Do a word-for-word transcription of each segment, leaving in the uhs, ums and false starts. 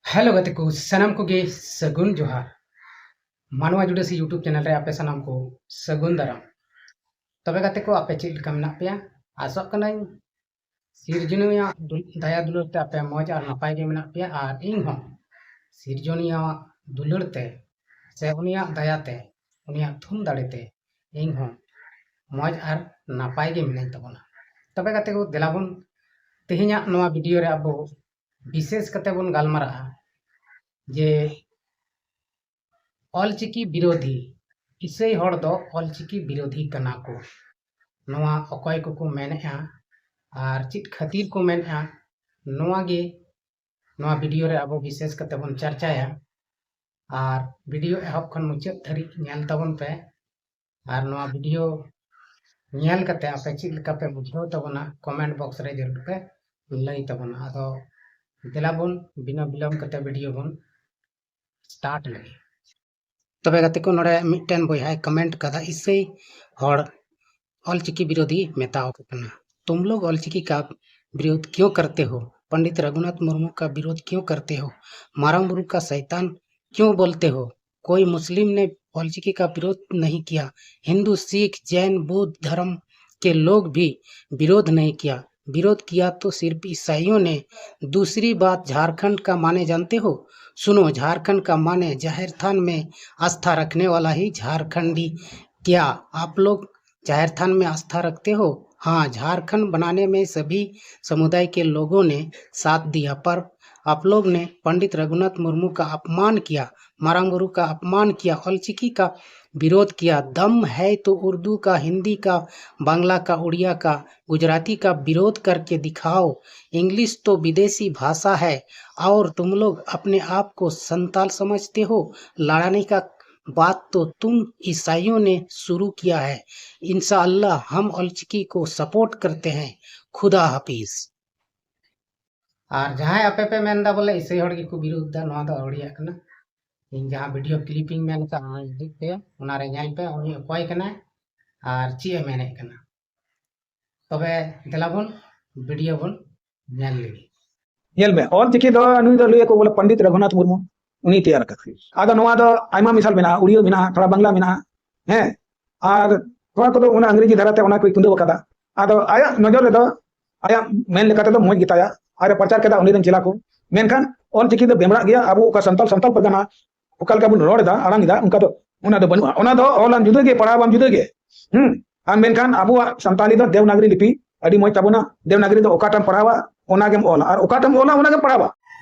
Hello ᱜᱟᱛᱮ ᱠᱚ, ᱥᱟᱱᱟᱢ ᱠᱚᱜᱮ ᱥᱟᱹᱜᱩᱱ ᱡᱚᱦᱟᱨ᱾ ᱢᱟᱱᱣᱟ ᱡᱩᱰᱟᱹᱥᱤ YouTube ᱪᱮᱱᱮᱞ ᱨᱮ ᱟᱯᱮ ᱥᱟᱱᱟᱢ ᱠᱚ ᱥᱟᱹᱜᱩᱱ ᱫᱟᱨᱟᱢ᱾ ᱛᱚᱵᱮ ᱜᱟᱛᱮ ᱠᱚ, ᱟᱯᱮ ᱪᱮᱫ ᱞᱮᱠᱟ ᱢᱮᱱᱟᱜ ᱯᱮᱭᱟ? ᱟᱥᱚᱜ ᱠᱟᱹᱱᱟᱹᱧ ᱥᱤᱨᱡᱚᱱᱤᱭᱟᱹᱣᱟᱜ ᱫᱩᱞ-, ᱫᱟᱭᱟ ᱫᱩᱞᱟᱹᱲ ᱛᱮ ᱟᱯᱮ ᱢᱚᱡᱽ ᱟᱨ ᱱᱟᱯᱟᱭ ᱜᱮ ᱢᱮᱱᱟᱜ ᱯᱮᱭᱟ, ᱟᱨ ᱤᱧ ᱦᱚᱸ ᱥᱤᱨᱡᱚᱱᱤᱭᱟᱹᱣᱟᱜ ᱫᱩᱞᱟᱹᱲ ᱛᱮ ᱥᱮ ᱩᱱᱤᱭᱟᱜ ᱫᱟᱭᱟ ᱛᱮ, ᱩᱱᱤᱭᱟᱜ ᱛᱷᱩᱢ ᱫᱟᱲᱮ ᱛᱮ ᱤᱧ ᱦᱚᱸ ᱢᱚᱡᱽ ᱟᱨ ᱱᱟᱯᱟᱭ ᱜᱮ ᱢᱤᱱᱟᱹᱧ ᱛᱟᱵᱚᱱᱟ᱾ ᱛᱚᱵᱮ ᱜᱟᱛᱮ ᱠᱚ, ᱫᱮᱞᱟ ᱵᱚᱱ ᱛᱮᱦᱮᱧᱟᱜ ᱱᱚᱣᱟ ᱵᱷᱤᱰᱤᱭᱳ ᱨᱮ ᱟᱵᱚ ᱵᱤᱥᱮᱥ ᱠᱟᱛᱮ ᱵᱚᱱ ᱜᱟᱞᱢᱟᱨᱟᱜᱼᱟ ᱡᱮ ᱚᱞᱪᱤᱠᱤ ᱵᱤᱨᱳᱫᱷᱤ, ᱤᱥᱟᱹᱭ ᱦᱚᱲ ᱫᱚ ᱚᱞᱪᱤᱠᱤ ᱵᱤᱨᱳᱫᱷᱤ ᱠᱟᱱᱟ ᱠᱚ, ᱱᱚᱣᱟ ᱚᱠᱚᱭ ᱠᱚᱠᱚ ᱢᱮᱱᱮᱫᱼᱟ ᱟᱨ ᱪᱮᱫ ᱠᱷᱟᱹᱛᱤᱨ ᱠᱚ ᱢᱮᱱᱮᱫᱼᱟ, ᱱᱚᱣᱟ ᱜᱮ ᱱᱚᱣᱟ ᱵᱷᱤᱰᱤᱭᱳ ᱨᱮ ᱟᱵᱚ ᱵᱤᱥᱮᱥ ᱠᱟᱛᱮ ᱵᱚᱱ ᱪᱟᱨᱪᱟᱭᱟ᱾ ᱟᱨ ᱵᱷᱤᱰᱤᱭᱳ ᱮᱦᱚᱵ ᱠᱷᱚᱱ ᱢᱩᱪᱟᱹᱫ ᱫᱷᱟᱹᱨᱤᱡ ᱧᱮᱞ ᱛᱟᱵᱚᱱ ᱯᱮ᱾ ᱟᱨ ᱱᱚᱣᱟ ᱵᱷᱤᱰᱤᱭᱳ ᱧᱮᱞ ᱠᱟᱛᱮ ᱟᱯᱮ ᱪᱮᱫ ᱞᱮᱠᱟ ᱯᱮ ᱵᱩᱡᱷᱟᱹᱣ ᱛᱟᱵᱚᱱᱟ, ᱠᱚᱢᱮᱱᱴ ᱵᱚᱠᱥ ᱨᱮ ᱡᱟᱹᱨᱩᱲ ᱯᱮ ᱞᱟᱹᱭ ᱛᱟᱵᱚᱱᱟ᱾ ᱟᱫᱚ ᱫᱮᱞᱟ ᱵᱚᱱ ᱵᱤᱱᱟᱹ ᱵᱤᱞᱚᱢ ᱠᱟᱛᱮ ᱵᱷᱤᱰᱤᱭᱳ ᱵᱚᱱ ᱥᱴᱟᱨᱴ ᱞᱮᱜᱮ᱾ ᱛᱚᱵᱮ ᱜᱟᱛᱮ ᱠᱚ, ᱱᱚᱰᱮ ᱢᱤᱫᱴᱮᱱ ᱵᱚᱭᱦᱟᱭ ᱠᱚᱢᱮᱱᱴ ᱠᱟᱫᱟ, ᱤᱥᱟᱹᱭ ᱦᱚᱲ ᱚᱞᱪᱤᱠᱤ ᱵᱤᱨᱳᱫᱷᱤ ᱢᱮᱛᱟᱣ ᱠᱚ ᱠᱟᱱᱟ᱾ तुम लोग ऑलचिकी का विरोध क्यों करते हो? पंडित रघुनाथ मुर्मू का विरोध क्यों करते हो? मारंग बुरु का शैतान क्यों बोलते हो? कोई मुस्लिम ने ऑलचिकी का विरोध नहीं किया। हिंदू, सिख, जैन, बुद्ध धर्म के लोग भी विरोध नहीं किया। विरोध किया तो सिर्फ ईसाइयों ने। दूसरी बात, झारखंड का माने जानते हो? सुनो, झारखंड का माने जाहिर थान में आस्था रखने वाला ही झारखंडी। क्या आप लोग जाहिर थान में आस्था रखते हो? हाँ, झारखंड बनाने में सभी समुदाय के लोगों ने साथ दिया, पर आप लोग ने पंडित रघुनाथ मुर्मू का अपमान किया, मारंग बुरु का अपमान किया, ऑलचिकी का विरोध किया। दम है तो उर्दू का, हिंदी का, बांग्ला का, उड़िया का, गुजराती का विरोध करके दिखाओ। इंग्लिश तो विदेशी भाषा है और तुम लोग अपने आप को संताल समझते हो। लड़ाने का बात तो तुम ईसाइयों ने शुरू किया है। इंशाअल्लाह हम ऑलचिकी को सपोर्ट करते हैं। खुदा हाफिज। ᱟᱨ ᱡᱟᱦᱟᱸᱭ ᱟᱯᱮ ᱯᱮ ᱢᱮᱱᱫᱟ ᱵᱚᱞᱮ ᱤᱥᱟᱹᱭ ᱦᱚᱲ ᱜᱮᱠᱚ ᱵᱤᱨᱳᱫᱷ ᱫᱟ, ᱱᱚᱣᱟ ᱫᱚ ᱟᱹᱣᱲᱤᱭᱟᱜ ᱠᱟᱱᱟ᱾ ᱤᱧ ᱡᱟᱦᱟᱸ ᱵᱷᱤᱰᱤᱭᱳ ᱠᱞᱤᱯ ᱤᱧ ᱢᱮᱱ ᱠᱟᱜᱼᱟ, ᱚᱱᱟ ᱤᱫᱤ ᱛᱮ ᱚᱱᱟᱨᱮ ᱧᱮᱞ ᱯᱮ, ᱩᱱᱤ ᱚᱠᱚᱭ ᱠᱟᱱᱟᱭ ᱟᱨ ᱪᱮᱫ ᱮ ᱢᱮᱱᱮᱫ ᱠᱟᱱᱟ᱾ ᱛᱚᱵᱮ ᱫᱮᱞᱟ ᱵᱚᱱ ᱵᱷᱤᱰᱤᱭᱳ ᱵᱚᱱ ᱧᱮᱞ ᱞᱮᱜᱮ᱾ ᱧᱮᱞ ᱢᱮ, ᱚᱞ ᱪᱤᱠᱤ ᱫᱚ ᱱᱩᱭ ᱫᱚ ᱞᱟᱹᱭ ᱟᱠᱚ ᱵᱚᱞᱮ ᱯᱚᱱᱰᱤᱛ ᱨᱚᱜᱷᱩᱱᱟᱛᱷ ᱢᱩᱨᱢᱩ ᱩᱱᱤᱭ ᱛᱮᱭᱟᱨ ᱟᱠᱟᱫᱟ᱾ ᱟᱫᱚ ᱱᱚᱣᱟ ᱫᱚ ᱟᱭᱢᱟ ᱢᱮᱥᱟᱞ ᱢᱮᱱᱟᱜᱼᱟ, ᱩᱲᱤᱭᱟᱹ ᱢᱮᱱᱟᱜᱼᱟ, ᱛᱷᱚᱲᱟ ᱵᱟᱝᱞᱟ ᱢᱮᱱᱟᱜᱼᱟ, ᱦᱮᱸ, ᱟᱨ ᱛᱷᱚᱲᱟ ᱠᱚᱫᱚ ᱚᱱᱟ ᱟᱝᱨᱮᱡᱤ ᱫᱷᱟᱨᱟᱛᱮ ᱚᱱᱟ ᱠᱚᱭ ᱠᱩᱸᱫᱟᱹᱣ ᱟᱠᱟᱫᱟ᱾ ᱟᱫᱚ ᱟᱭᱟᱜ ᱱᱚᱡᱚᱨ ᱨᱮᱫᱚ, ᱟᱭᱟᱜ ᱢᱮᱱ ᱞᱮᱠᱟ ᱛᱮᱫᱚ ᱢᱚᱡᱽ ᱜᱮᱛᱟᱭᱟ, ᱟᱨ ᱮ ᱯᱨᱚᱪᱟᱨ ᱠᱮᱫᱟ ᱩᱱᱤ ᱨᱮᱱ ᱪᱮᱞᱟ ᱠᱚ᱾ ᱢᱮᱱᱠᱷᱟᱱ ᱚᱞ ᱪᱤᱠᱤ ᱫᱚ ᱵᱮᱢᱲᱟᱜ ᱜᱮᱭᱟ᱾ ᱟᱵᱚ ᱚᱠᱟ ᱥᱟᱱᱛᱟᱞ, ᱥᱟᱱᱛᱟᱞ ᱯᱟᱨᱜᱟᱱᱟ ᱚᱠᱟ ᱞᱮᱠᱟ ᱵᱚᱱ ᱨᱚᱲ ᱮᱫᱟ, ᱟᱲᱟᱝ ᱮᱫᱟ, ᱚᱱᱠᱟ ᱫᱚ, ᱚᱱᱟ ᱫᱚ ᱵᱟᱹᱱᱩᱜᱼᱟ᱾ ᱚᱱᱟ ᱫᱚ ᱚᱞᱟᱢ ᱡᱩᱫᱟᱹ ᱜᱮ, ᱯᱟᱲᱦᱟᱣᱟᱢ ᱡᱩᱫᱟᱹ ᱜᱮ᱾ ᱦᱩᱸ᱾ ᱟᱨ ᱢᱮᱱᱠᱷᱟᱱ ᱟᱵᱚᱣᱟᱜ ᱥᱟᱱᱛᱟᱞᱤ ᱫᱚ ᱫᱮᱵᱽᱱᱟᱜᱚᱨᱤ ᱞᱤᱯᱤ ᱟᱹᱰᱤ ᱢᱚᱡᱽ ᱛᱟᱵᱚᱱᱟ᱾ ᱫᱮᱵᱽᱱᱟᱜᱚᱨᱤ ᱫᱚ ᱚᱠᱟᱴᱟᱜ ᱮᱢ ᱯᱟᱲᱦᱟᱣᱟ, ᱚᱱᱟ ᱜᱮᱢ ᱚᱞᱟ, ᱟᱨ ᱚᱠᱟᱴᱟᱜ ᱮᱢ ᱚᱞᱟ, ᱚᱱᱟ ᱜᱮᱢ ᱯᱟᱲᱦᱟᱣᱟ᱾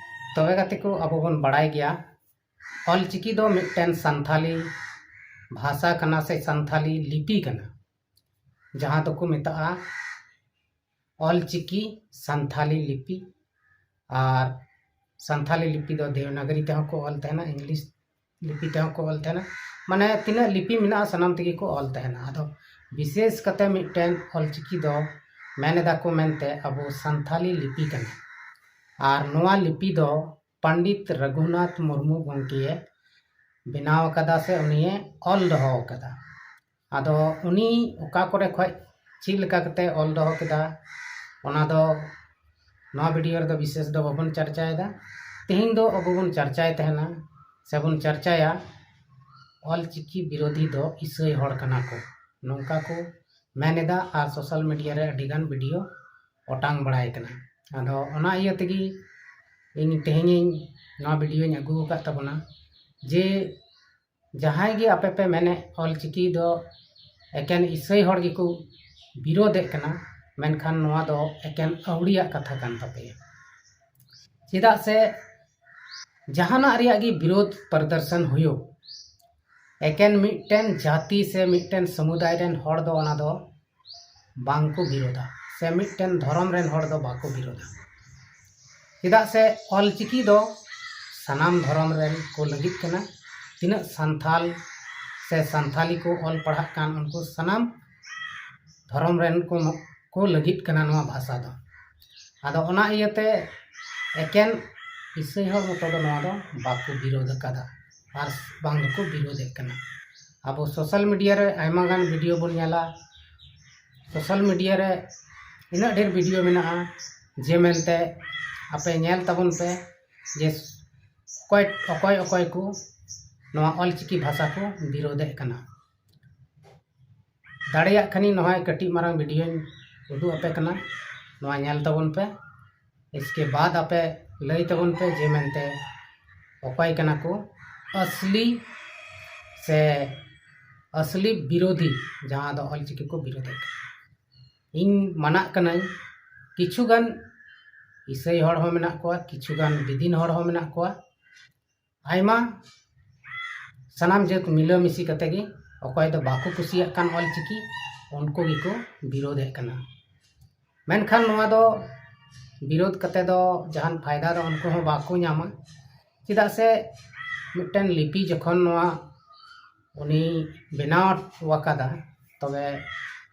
ᱛᱚᱵᱮ ᱜᱟᱛᱮ ᱠᱚ, ᱟᱵᱚ ᱵᱚᱱ ᱵᱟᱲᱟᱭ ᱜᱮᱭᱟ, ᱚᱞ ᱪᱤᱠᱤ ᱫᱚ ᱢᱤᱫᱴᱮᱱ ᱥᱟᱱᱛᱷᱟᱞᱤ ᱵᱷᱟᱥᱟ ᱠᱟᱱᱟ ᱥᱮ ᱥᱟᱱᱛᱷᱟᱞᱤ ᱞᱤᱯᱤ ᱠᱟᱱᱟ, ᱡᱟᱦᱟᱸ ᱫᱚᱠᱚ ᱢᱮᱛᱟᱜᱼᱟ ᱚᱞ ᱪᱤᱠᱤ ᱥᱟᱱᱛᱷᱟᱞᱤ ᱞᱤᱯᱤ᱾ ᱟᱨ ᱥᱟᱱᱛᱷᱟᱞᱤ ᱞᱤᱯᱤ ᱫᱚ ᱫᱮᱵᱽᱱᱟᱜᱚᱨᱤ ᱛᱮᱦᱚᱸ ᱠᱚ ᱚᱞ ᱛᱟᱦᱮᱱᱟ, ᱤᱝᱞᱤᱥ ᱞᱤᱯᱤ ᱛᱮᱦᱚᱸ ᱠᱚ ᱚᱞ ᱛᱟᱦᱮᱱᱟ᱾ ᱢᱟᱱᱮ ᱛᱤᱱᱟᱹᱜ ᱞᱤᱯᱤ ᱢᱮᱱᱟᱜᱼᱟ, ᱥᱟᱱᱟᱢ ᱛᱮᱜᱮ ᱠᱚ ᱚᱞ ᱛᱟᱦᱮᱱᱟ᱾ ᱟᱫᱚ ᱵᱤᱥᱮᱥ ᱠᱟᱛᱮ ᱢᱤᱫᱴᱮᱱ ᱚᱞ ᱪᱤᱠᱤ ᱫᱚ ᱢᱮᱱ ᱮᱫᱟ ᱠᱚ ᱢᱮᱱᱛᱮ ᱟᱵᱚ ᱥᱟᱱᱛᱷᱟᱞᱤ ᱞᱤᱯᱤ ᱠᱟᱱᱟ᱾ ᱟᱨ ᱱᱚᱣᱟ ᱞᱤᱯᱤ ᱫᱚ ᱯᱚᱱᱰᱤᱛ ᱨᱚᱜᱷᱩᱱᱟᱛᱷ ᱢᱩᱨᱢᱩ ᱜᱚᱢᱠᱮᱭ ᱵᱮᱱᱟᱣ ᱟᱠᱟᱫᱟ ᱥᱮ ᱩᱱᱤᱭᱮ ᱚᱞ ᱫᱚᱦᱚ ᱟᱠᱟᱫᱟ᱾ ᱟᱫᱚ ᱩᱱᱤ ᱚᱠᱟ ᱠᱚᱨᱮ ᱠᱷᱚᱡ ᱪᱮᱫ ᱞᱮᱠᱟ ᱠᱟᱛᱮ ᱚᱞ ᱫᱚᱦᱚ ᱠᱮᱫᱟ, ᱚᱱᱟ ᱫᱚ ᱱᱚᱣᱟ ᱵᱷᱤᱰᱤᱭᱳ ᱨᱮᱫᱚ ᱵᱤᱥᱮᱥ ᱫᱚ ᱵᱟᱵᱚᱱ ᱪᱟᱨᱪᱟᱭᱮᱫᱟ᱾ ᱛᱮᱦᱮᱧ ᱫᱚ ᱟᱵᱚ ᱵᱚᱱ ᱪᱟᱨᱪᱟᱭ ᱛᱟᱦᱮᱱᱟ ᱥᱮ ᱵᱚᱱ ᱪᱟᱨᱪᱟᱭᱟ ᱚᱞ ᱪᱤᱠᱤ ᱵᱤᱨᱳᱫᱷᱤ ᱫᱚ ᱤᱥᱟᱹᱭ ᱦᱚᱲ ᱠᱟᱱᱟ ᱠᱚ, ᱱᱚᱝᱠᱟ ᱠᱚ ᱢᱮᱱ ᱮᱫᱟ᱾ ᱟᱨ ᱥᱳᱥᱟᱞ ᱢᱤᱰᱤᱭᱟ ᱨᱮ ᱟᱹᱰᱤ ᱜᱟᱱ ᱵᱷᱤᱰᱤᱭᱳ ᱚᱴᱟᱝ ᱵᱟᱲᱟᱭ ᱠᱟᱱᱟ᱾ ᱟᱫᱚ ᱚᱱᱟ ᱤᱭᱟᱹ ᱛᱮᱜᱮ ᱤᱧ ᱛᱮᱦᱮᱧᱤᱧ ᱱᱚᱣᱟ ᱵᱷᱤᱰᱤᱭᱳᱧ ᱟᱹᱜᱩ ᱟᱠᱟᱫ ᱛᱟᱵᱚᱱᱟ, ᱡᱮ ᱡᱟᱦᱟᱸᱭ ᱜᱮ ᱟᱯᱮ ᱯᱮ ᱢᱮᱱᱮᱫ ᱚᱞ ᱪᱤᱠᱤ ᱫᱚ ᱮᱠᱮᱱ ᱤᱥᱟᱹᱭ ᱦᱚᱲ ᱜᱮᱠᱚ ᱵᱤᱨᱳᱫᱮᱫ ᱠᱟᱱᱟ, ᱢᱮᱱᱠᱷᱟᱱ ᱱᱚᱣᱟ ᱫᱚ ᱮᱠᱮᱱ ᱟᱹᱣᱲᱤᱭᱟᱜ ᱠᱟᱛᱷᱟ ᱠᱟᱱ ᱛᱟᱯᱮᱭᱟ᱾ ᱪᱮᱫᱟᱜ ᱥᱮ ᱡᱟᱦᱟᱱᱟᱜ ᱨᱮᱭᱟᱜ ᱜᱮ ᱵᱤᱨᱳᱫᱷ ᱯᱨᱚᱫᱚᱨᱥᱚᱱ ᱦᱩᱭᱩᱜ, ᱮᱠᱮᱱ ᱢᱤᱫᱴᱮᱱ ᱡᱟᱹᱛᱤ ᱥᱮ ᱢᱤᱫᱴᱮᱱ ᱥᱚᱢᱩᱫᱟᱭ ᱨᱮᱱ ᱦᱚᱲ ᱫᱚ ᱚᱱᱟ ᱫᱚ ᱵᱟᱝ ᱠᱚ ᱵᱤᱨᱳᱫᱷᱟ, ᱥᱮ ᱢᱤᱫᱴᱮᱱ ᱫᱷᱚᱨᱚᱢ ᱨᱮᱱ ᱦᱚᱲ ᱫᱚ ᱵᱟᱠᱚ ᱵᱤᱨᱳᱫᱷᱟ᱾ ᱪᱮᱫᱟᱜ ᱥᱮ ᱚᱞ ᱪᱤᱠᱤ ᱫᱚ ᱥᱟᱱᱟᱢ ᱫᱷᱚᱨᱚᱢ ᱨᱮᱱ ᱠᱚ ᱞᱟᱹᱜᱤᱫ ᱠᱟᱱᱟ᱾ ᱛᱤᱱᱟᱹᱜ ᱥᱟᱱᱛᱷᱟᱞ ᱥᱮ ᱥᱟᱱᱛᱷᱟᱞᱤ ᱠᱚ ᱚᱞ ᱯᱟᱲᱦᱟᱜ ᱠᱟᱱ, ᱩᱱᱠᱩ ᱥᱟᱱᱟᱢ ᱫᱷᱚᱨᱚᱢ ᱨᱮᱱ ᱠᱚ, ᱠᱚ ᱞᱟᱹᱜᱤᱫ ᱠᱟᱱᱟ ᱱᱚᱣᱟ ᱵᱷᱟᱥᱟ ᱫᱚ᱾ ᱟᱫᱚ ᱚᱱᱟ ᱤᱭᱟᱹᱛᱮ ᱮᱠᱮᱱ ᱤᱥᱟᱹᱭ ᱦᱚᱲ ᱢᱚᱛᱚ ᱫᱚ ᱱᱚᱣᱟ ᱫᱚ ᱵᱟᱠᱚ ᱵᱤᱨᱳᱫᱷ ᱟᱠᱟᱫᱟ ᱟᱨ ᱵᱟᱝ ᱫᱚᱠᱚ ᱵᱤᱨᱳᱫᱷᱮᱫ ᱠᱟᱱᱟ᱾ ᱟᱵᱚ ᱥᱳᱥᱟᱞ ᱢᱤᱰᱤᱭᱟ ᱨᱮ ᱟᱭᱢᱟ ᱜᱟᱱ ᱵᱷᱤᱰᱤᱭᱳ ᱵᱚᱱ ᱧᱮᱞᱟ᱾ ᱥᱳᱥᱟᱞ ᱢᱤᱰᱤᱭᱟ ᱨᱮ ᱤᱱᱟᱹᱜ ᱰᱷᱮᱨ ᱵᱷᱤᱰᱤᱭᱳ ᱢᱮᱱᱟᱜᱼᱟ, ᱡᱮ ᱢᱮᱱᱛᱮ ᱟᱯᱮ ᱧᱮᱞ ᱛᱟᱵᱚᱱ ᱯᱮ ᱡᱮ ᱚᱠᱚᱭ ᱚᱠᱚᱭ ᱚᱠᱚᱭ ᱠᱚ ᱱᱚᱣᱟ ᱚᱞᱪᱤᱠᱤ ᱵᱷᱟᱥᱟ ᱠᱚ ᱵᱤᱨᱳᱫᱮᱫ ᱠᱟᱱᱟ᱾ ᱫᱟᱲᱮᱭᱟᱜ ᱠᱷᱟᱱᱤᱧ ᱱᱚᱣᱟ ᱠᱟᱹᱴᱤᱡ ᱢᱟᱨᱟᱝ ᱵᱷᱤᱰᱤᱭᱳᱧ ᱩᱫᱩᱜ ᱟᱯᱮ ᱠᱟᱱᱟ, ᱱᱚᱣᱟ ᱧᱮᱞ ᱛᱟᱵᱚᱱ ᱯᱮ᱾ ᱤᱥᱠᱮ ᱵᱟᱫ ᱟᱯᱮ ᱞᱟᱹᱭ ᱛᱟᱵᱚᱱ ᱯᱮ ᱡᱮ ᱢᱮᱱᱛᱮ ᱚᱠᱚᱭ ᱠᱟᱱᱟ ᱠᱚ ᱟᱥᱞᱤ ᱥᱮ ᱟᱥᱞᱤ ᱵᱤᱨᱳᱫᱷᱤ, ᱡᱟᱦᱟᱸ ᱫᱚ ᱚᱞᱪᱤᱠᱤ ᱠᱚ ᱵᱤᱨᱳᱫᱷᱮᱫ ᱠᱟᱱᱟ᱾ ᱤᱧ ᱢᱟᱱᱟᱜ ᱠᱟᱹᱱᱟᱹᱧ, ᱠᱤᱪᱷᱩ ᱜᱟᱱ ᱤᱥᱟᱹᱭ ᱦᱚᱲ ᱦᱚᱸ ᱢᱮᱱᱟᱜ ᱠᱚᱣᱟ, ᱠᱤᱪᱷᱩ ᱜᱟᱱ ᱵᱤᱫᱤᱱ ᱦᱚᱲ ᱦᱚᱸ ᱢᱮᱱᱟᱜ ᱠᱚᱣᱟ᱾ ᱟᱭᱢᱟ ᱥᱟᱱᱟᱢ ᱡᱟᱹᱛ ᱢᱤᱞᱟᱹᱢᱤᱥᱤ ᱠᱟᱛᱮ ᱜᱮ ᱚᱠᱚᱭ ᱫᱚ ᱵᱟᱠᱚ ᱠᱩᱥᱤᱭᱟᱜ ᱠᱟᱱ ᱚᱞᱪᱤᱠᱤ, ᱩᱱᱠᱩ ᱜᱮᱠᱚ ᱵᱤᱨᱳᱫᱷᱮᱫ ᱠᱟᱱᱟ᱾ ᱢᱮᱱᱠᱷᱟᱱ ᱱᱚᱣᱟ ᱫᱚ ᱵᱤᱨᱳᱫᱷ ᱠᱟᱛᱮ ᱫᱚ ᱡᱟᱦᱟᱱ ᱯᱷᱟᱭᱫᱟ ᱫᱚ ᱩᱱᱠᱩ ᱦᱚᱸ ᱵᱟᱠᱚ ᱧᱟᱢᱟ᱾ ᱪᱮᱫᱟᱜ ᱥᱮ ᱢᱤᱫᱴᱮᱱ ᱞᱤᱯᱤ ᱡᱚᱠᱷᱚᱱ ᱱᱚᱣᱟ ᱩᱱᱤ ᱵᱮᱱᱟᱣ ᱟᱠᱟᱫᱟ, ᱛᱚᱵᱮ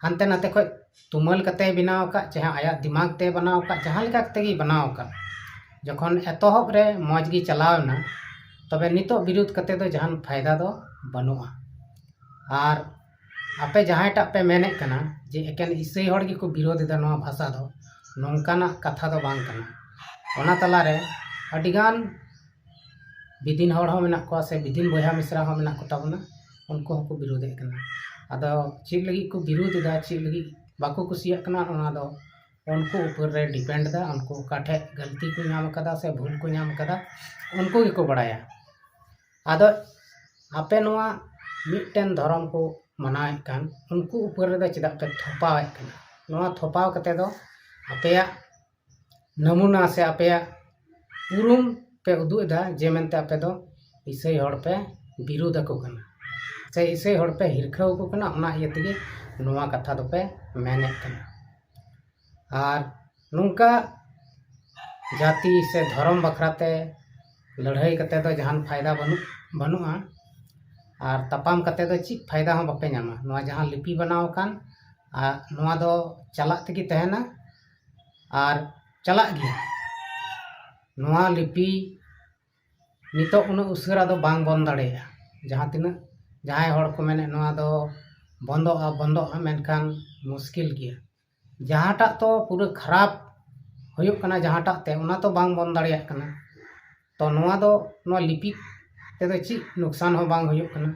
ᱦᱟᱱᱛᱮ ᱱᱟᱛᱮ ᱠᱷᱚᱡ ᱛᱩᱢᱟᱹᱞ ᱠᱟᱛᱮᱭ ᱵᱮᱱᱟᱣ ᱟᱠᱟᱫ, ᱪᱟᱦᱮ ᱟᱭᱟᱜ ᱫᱤᱢᱟᱜᱽ ᱛᱮ ᱵᱮᱱᱟᱣ ᱟᱠᱟᱫ, ᱡᱟᱦᱟᱸ ᱞᱮᱠᱟ ᱠᱟᱛᱮ ᱜᱮᱭ ᱵᱮᱱᱟᱣ ᱟᱠᱟᱫ, ᱡᱚᱠᱷᱚᱱ ᱮᱛᱚᱦᱚᱵ ᱨᱮ ᱢᱚᱡᱽ ᱜᱮ ᱪᱟᱞᱟᱣ ᱮᱱᱟ, ᱛᱚᱵᱮ ᱱᱤᱛᱚᱜ ᱵᱤᱨᱳᱫᱷ ᱠᱟᱛᱮ ᱫᱚ ᱡᱟᱦᱟᱱ ᱯᱷᱟᱭᱫᱟ ᱫᱚ ᱵᱟᱹᱱᱩᱜᱼᱟ᱾ ᱟᱨ ᱟᱯᱮ ᱡᱟᱦᱟᱸᱭᱴᱟᱜ ᱯᱮ ᱢᱮᱱᱮᱫ ᱠᱟᱱᱟ ᱡᱮ ᱮᱠᱮᱱ ᱤᱥᱟᱹᱭ ᱦᱚᱲ ᱜᱮᱠᱚ ᱵᱤᱨᱳᱫᱷ ᱮᱫᱟ ᱱᱚᱣᱟ ᱵᱷᱟᱥᱟ ᱫᱚ, ᱱᱚᱝᱠᱟᱱᱟᱜ ᱠᱟᱛᱷᱟ ᱫᱚ ᱵᱟᱝ ᱠᱟᱱᱟ᱾ ᱚᱱᱟ ᱛᱟᱞᱟᱨᱮ ᱟᱹᱰᱤᱜᱟᱱ ᱵᱤᱫᱤᱱ ᱦᱚᱲ ᱦᱚᱸ ᱢᱮᱱᱟᱜ ᱠᱚᱣᱟ ᱥᱮ ᱵᱤᱫᱤᱱ ᱵᱚᱭᱦᱟ ᱢᱤᱥᱨᱟ ᱦᱚᱸ ᱢᱮᱱᱟᱜ ᱠᱚᱛᱟ ᱵᱚᱱᱟ, ᱩᱱᱠᱩ ᱦᱚᱸᱠᱚ ᱵᱤᱨᱳᱫᱷᱮᱫ ᱠᱟᱱᱟ᱾ ᱟᱫᱚ ᱪᱮᱫ ᱞᱟᱹᱜᱤᱫ ᱠᱚ ᱵᱤᱨᱳᱫᱷ ᱮᱫᱟ, ᱪᱮᱫ ᱞᱟᱹᱜᱤᱫ ᱵᱟᱠᱚ ᱠᱩᱥᱤᱭᱟᱜ ᱠᱟᱱᱟ, ᱚᱱᱟ ᱫᱚ ᱩᱱᱠᱩ ᱩᱯᱚᱨ ᱨᱮ ᱰᱤᱯᱮᱱᱰ ᱮᱫᱟ᱾ ᱩᱱᱠᱩ ᱚᱠᱟ ᱴᱷᱮᱡ ᱜᱟᱹᱞᱛᱤ ᱠᱚ ᱧᱟᱢ ᱠᱟᱫᱟ ᱥᱮ ᱵᱷᱩᱞ ᱠᱚ ᱧᱟᱢ ᱠᱟᱫᱟ, ᱩᱱᱠᱩ ᱜᱮᱠᱚ ᱵᱟᱲᱟᱭᱟ᱾ ᱟᱫᱚ ᱟᱯᱮ ᱱᱚᱣᱟ ᱢᱤᱫᱴᱮᱱ ᱫᱷᱚᱨᱚᱢ ᱠᱚ ᱢᱟᱱᱟᱣᱮᱫ ᱠᱟᱱ, ᱩᱱᱠᱩ ᱩᱯᱚᱨ ᱨᱮᱫᱚ ᱪᱮᱫᱟᱜ ᱯᱮ ᱛᱷᱚᱯᱟᱣᱮᱫ ᱠᱟᱱᱟ? ᱱᱚᱣᱟ ᱛᱷᱚᱯᱟᱣ ᱠᱟᱛᱮ ᱫᱚ ᱟᱯᱮᱭᱟᱜ ᱱᱟᱢᱩᱱᱟ ᱥᱮ ᱟᱯᱮᱭᱟᱜ ᱩᱨᱩᱢ ᱯᱮ ᱩᱫᱩᱜ ᱮᱫᱟ ᱡᱮ ᱢᱮᱱᱛᱮ ᱟᱯᱮ ᱫᱚ ᱤᱥᱟᱹᱭ ᱦᱚᱲ ᱯᱮ ᱵᱤᱨᱩᱫᱷ ᱟᱠᱚ ᱠᱟᱱᱟ ᱥᱮ ᱤᱥᱟᱹᱭ ᱦᱚᱲ ᱯᱮ ᱦᱤᱨᱠᱷᱟᱹᱣ ᱟᱠᱚ ᱠᱟᱱᱟ, ᱚᱱᱟ ᱤᱭᱟᱹ ᱛᱮᱜᱮ ᱱᱚᱣᱟ ᱠᱟᱛᱷᱟ ᱫᱚᱯᱮ ᱢᱮᱱᱮᱫ ᱠᱟᱱᱟ᱾ ᱟᱨ ᱱᱚᱝᱠᱟ ᱡᱟᱹᱛᱤ ᱥᱮ ᱫᱷᱚᱨᱚᱢ ᱵᱟᱠᱷᱨᱟ ᱛᱮ ᱞᱟᱹᱲᱦᱟᱹᱭ ᱠᱟᱛᱮ ᱫᱚ ᱡᱟᱦᱟᱱ ᱯᱷᱟᱭᱫᱟ ᱵᱟᱹᱱᱩᱜ ᱵᱟᱹᱱᱩᱜᱼᱟ᱾ ᱟᱨ ᱛᱟᱯᱟᱢ ᱠᱟᱛᱮ ᱫᱚ ᱪᱮᱫ ᱯᱷᱟᱭᱫᱟ ᱦᱚᱸ ᱵᱟᱯᱮ ᱧᱟᱢᱟ᱾ ᱱᱚᱣᱟ ᱡᱟᱦᱟᱸ ᱞᱤᱯᱤ ᱵᱮᱱᱟᱣ ᱟᱠᱟᱱ, ᱟᱨ ᱱᱚᱣᱟ ᱫᱚ ᱪᱟᱞᱟᱜ ᱛᱮᱜᱮ ᱛᱟᱦᱮᱱᱟ ᱟᱨ ᱪᱟᱞᱟᱜ ᱜᱮᱭᱟ᱾ ᱱᱚᱣᱟ ᱞᱤᱯᱤ ᱱᱤᱛᱚᱜ ᱩᱱᱟᱹᱜ ᱩᱥᱟᱹᱨᱟ ᱫᱚ ᱵᱟᱝ ᱵᱚᱱ ᱫᱟᱲᱮᱭᱟᱜᱼᱟ᱾ ᱡᱟᱦᱟᱸ ᱛᱤᱱᱟᱹᱜ ᱡᱟᱦᱟᱸᱭ ᱦᱚᱲ ᱠᱚ ᱢᱮᱱᱮᱫ ᱱᱚᱣᱟ ᱫᱚ ᱵᱚᱱᱫᱚᱜᱼᱟ, ᱵᱚᱱᱫᱚᱜᱼᱟ, ᱢᱮᱱᱠᱷᱟᱱ ᱢᱩᱥᱠᱤᱞ ᱜᱮᱭᱟ᱾ ᱡᱟᱦᱟᱸᱴᱟᱜ ᱛᱚ ᱯᱩᱨᱟᱹ ᱠᱷᱟᱨᱟᱯ ᱦᱩᱭᱩᱜ ᱠᱟᱱᱟ ᱡᱟᱦᱟᱸᱴᱟᱜ ᱛᱮ, ᱚᱱᱟ ᱛᱚ ᱵᱟᱝ ᱵᱚᱱ ᱫᱟᱲᱮᱭᱟᱜ ᱠᱟᱱᱟ᱾ ᱛᱚ ᱱᱚᱣᱟ ᱫᱚ, ᱱᱚᱣᱟ ᱞᱤᱯᱤ ᱛᱮᱫᱚ ᱪᱮᱫ ᱱᱩᱠᱥᱟᱱ ᱦᱚᱸ ᱵᱟᱝ ᱦᱩᱭᱩᱜ ᱠᱟᱱᱟ᱾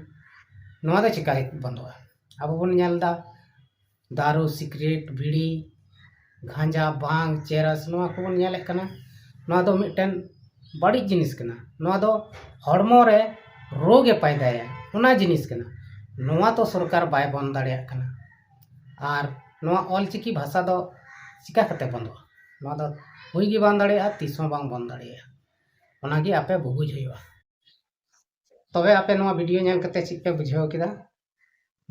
ᱱᱚᱣᱟ ᱫᱚ ᱪᱤᱠᱟᱹ ᱵᱚᱱᱫᱚᱜᱼᱟ? ᱟᱵᱚ ᱵᱚᱱ ᱧᱮᱞ ᱮᱫᱟ, ᱫᱟᱨᱩ, ᱥᱤᱜᱨᱮᱴ, ᱵᱤᱲᱤ, ᱜᱟᱸᱡᱟ, ᱵᱷᱟᱝ, ᱪᱮᱨᱚᱥ, ᱱᱚᱣᱟ ᱠᱚᱵᱚᱱ ᱧᱮᱞᱮᱫ ᱠᱟᱱᱟ᱾ ᱱᱚᱣᱟ ᱫᱚ ᱢᱤᱫᱴᱮᱱ ᱵᱟᱹᱲᱤᱡ ᱡᱤᱱᱤᱥ ᱠᱟᱱᱟ᱾ ᱱᱚᱣᱟ ᱫᱚ ᱦᱚᱲᱢᱚ ᱨᱮ ᱨᱳᱜᱽ ᱮ ᱯᱟᱭᱫᱟᱭᱟ, ᱚᱱᱟ ᱡᱤᱱᱤᱥ ᱠᱟᱱᱟ᱾ ᱱᱚᱣᱟ ᱛᱚ ᱥᱚᱨᱠᱟᱨ ᱵᱟᱭ ᱵᱚᱱᱫ ᱫᱟᱲᱮᱭᱟᱜ ᱠᱟᱱᱟ᱾ ᱟᱨ ᱱᱚᱣᱟ ᱚᱞᱪᱤᱠᱤ ᱵᱷᱟᱥᱟ ᱫᱚ ᱪᱤᱠᱟ ᱠᱟᱛᱮ ᱵᱚᱱᱫᱚᱜᱼᱟ? ᱱᱚᱣᱟ ᱫᱚ ᱦᱩᱭ ᱜᱮ ᱵᱟᱝ ᱫᱟᱲᱮᱭᱟᱜᱼᱟ, ᱛᱤᱥ ᱦᱚᱸ ᱵᱟᱝ ᱵᱚᱱᱫ ᱫᱟᱲᱮᱭᱟᱜᱼᱟ᱾ ᱚᱱᱟᱜᱮ ᱟᱯᱮ ᱵᱩᱵᱩᱡ ᱦᱩᱭᱩᱜᱼᱟ᱾ ᱛᱚᱵᱮ ᱟᱯᱮ ᱱᱚᱣᱟ ᱵᱷᱤᱰᱤᱭᱳ ᱧᱮᱞ ᱠᱟᱛᱮ ᱪᱮᱫ ᱯᱮ ᱵᱩᱡᱷᱟᱹᱣ ᱠᱮᱫᱟ?